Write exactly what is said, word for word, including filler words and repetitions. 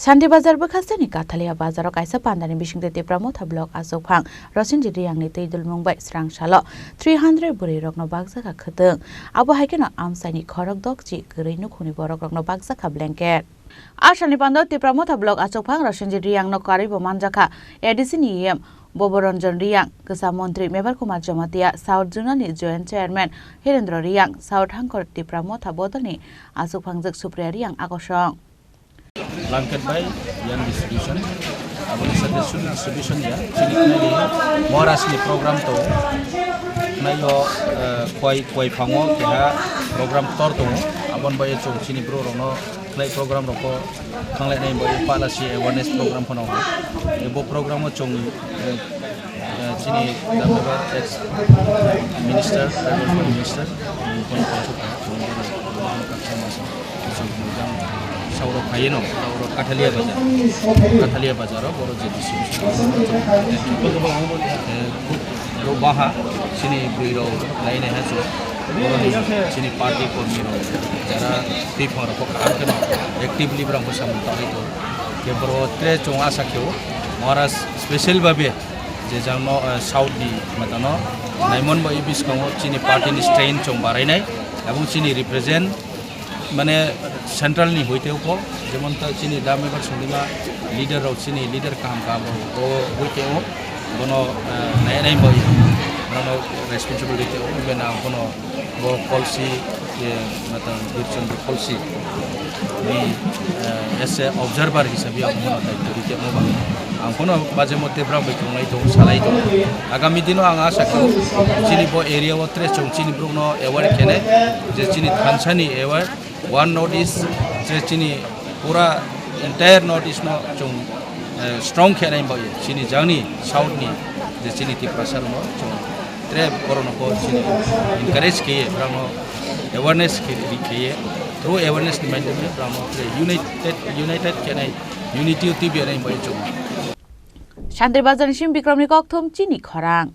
Shanti Bazar bwkhasteni Kathalia bazaro kaisa pandani bisingtwi Tipra Motha Block achukphang Rosinjit Riyangni twi dulmung bai srang salo three hundred bwrwi rokno bakjakha khwtwng. Abo hai kheno amchaini khorok dokchi kwrwi nukhungni borok rokno bakjakha blanket. A salni pando Tipra Motha Block achukphang Rosinjit Riyangno karwibo manjakha A D C ni E M Bobo Ranjan Riyang, Kwsa Montri Mebar Kumar Jamatia, South Zonal ni Joint Chairman Hirendra Riyang, South Hangkor Tipra Motha Bodolni achukphangjak Supriya Riyang akosong. Blanket bai yang distribution, aboni sate sudhu distribution ya, chini khnai ni Maharaj ni program to, khnai o, eh, koi, koi phango keha program tor tongo, abon bai chwng chini bro rokno khlai program rokno thanglai nai bai pala si awareness program phano. Ebo program o chwng, eh, Eh, chini Damnabar ex minister, tribal minister, Saurok Hayeno, Saurok Kathalia Bazar, Kathalia Bazar, Boro J D C, eh, Boro Baha, chini bwrwi rok nai nai ha chwng, Boro ni chini party kormi rok, jara twi phang rok kok ang keno actively brang bwsa mung tangwi tongo. Khe Boro tre chwng asa khe o, Maharaj special babe, je jangno, eh, South ni matano naimon bo i biskango chini party ni strength chong barainai, ebong chini represent mane central ni hoite upo, jemon ta chini Damnabar Sundima leader rok chini leader kaham kaham rok o hoite o bono, eh, nai nai bo i bono responsible hoite o bena bono Bo policy, eh, matang Birchandra policy ni, eh, as a observer hisabe ang bono daityo rite mo ba. Ang kono baje mo tebra bai tongnai tong, salai tong. Agami dino ang asa kho chini bo area o tre chong chini bruk no aware kene, je chini thansa ni aware, one North East, je chini pura entire North East no chong, eh, strong khe nai bai chini jangni South ni je chini Tiprasa rok no chong tre borok no bo chini encourage khe ye borok no awareness khe ri khe ye through awareness ni maidhyam e borok no tre united, united khe nai unity o tibia nai bai chong. Shanti Bazar ni sim Bikram ni kokthum chini khorang.